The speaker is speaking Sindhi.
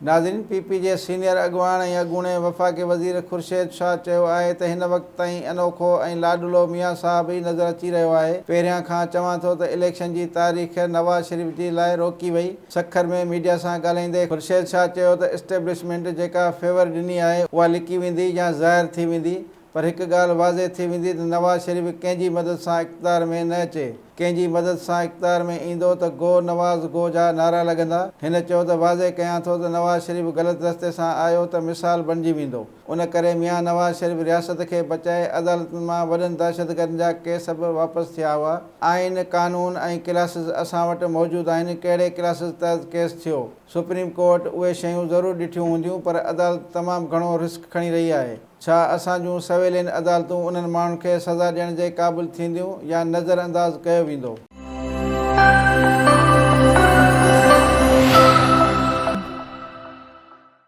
ناظرين پي پي جي سينيئر اڳواڻ ۽ اڳوڻي وفاقي وزير خورشيد شاهه چيو آهي ته هن وقت تائين انوکو ۽ لاڏلو ميان صاحب ئي نظر اچي رهيو آهي، پهريان کان چوان ٿو ته اليڪشن جي تاريخ نواز شريف جي لاء روڪي وئي، سکر ۾ ميڊيا سان ڳالهائيندي خورشيد شاهه چيو ته اسٽيبلشمينٽ جيڪا فيور ڏني آهي اها لڪي ويندي يا ظاهر ٿي ويندي، پر هڪ ڳالهه واضح ٿي ويندي ته نواز شريف ڪنهن جي مدد سان اقتدار ۾ نه اچي، ڪنهن جي مدد سان اقتدار ۾ ايندو ته گو نواز گو جا نعرا لڳندا. هن چيو ته واضح ڪيان ٿو ته نواز شريف غلط رستي سان آيو ته مثال بڻجي ويندو، ان ڪري ميان نواز شريف رياست کي بچائي عدالتن مان وڏن دهشتگردن جا ڪيس به واپس ٿيا هئا، آئين، قانون ۽ ڪلاسز اسان وٽ موجود آهن، ڪهڙي ڪلاسز تحت ڪيس ٿيو؟ سپريم ڪورٽ اهي شيون ضرور ڏٺيون هونديون پر عدالت تمام گهڻو رسڪ کڻي رهي آهي. ڇا اسان جون سويلين عدالتون انهن ماڻهن کي سزا ڏيڻ جي قابل ٿينديون يا نظر انداز ڪيو ويندو؟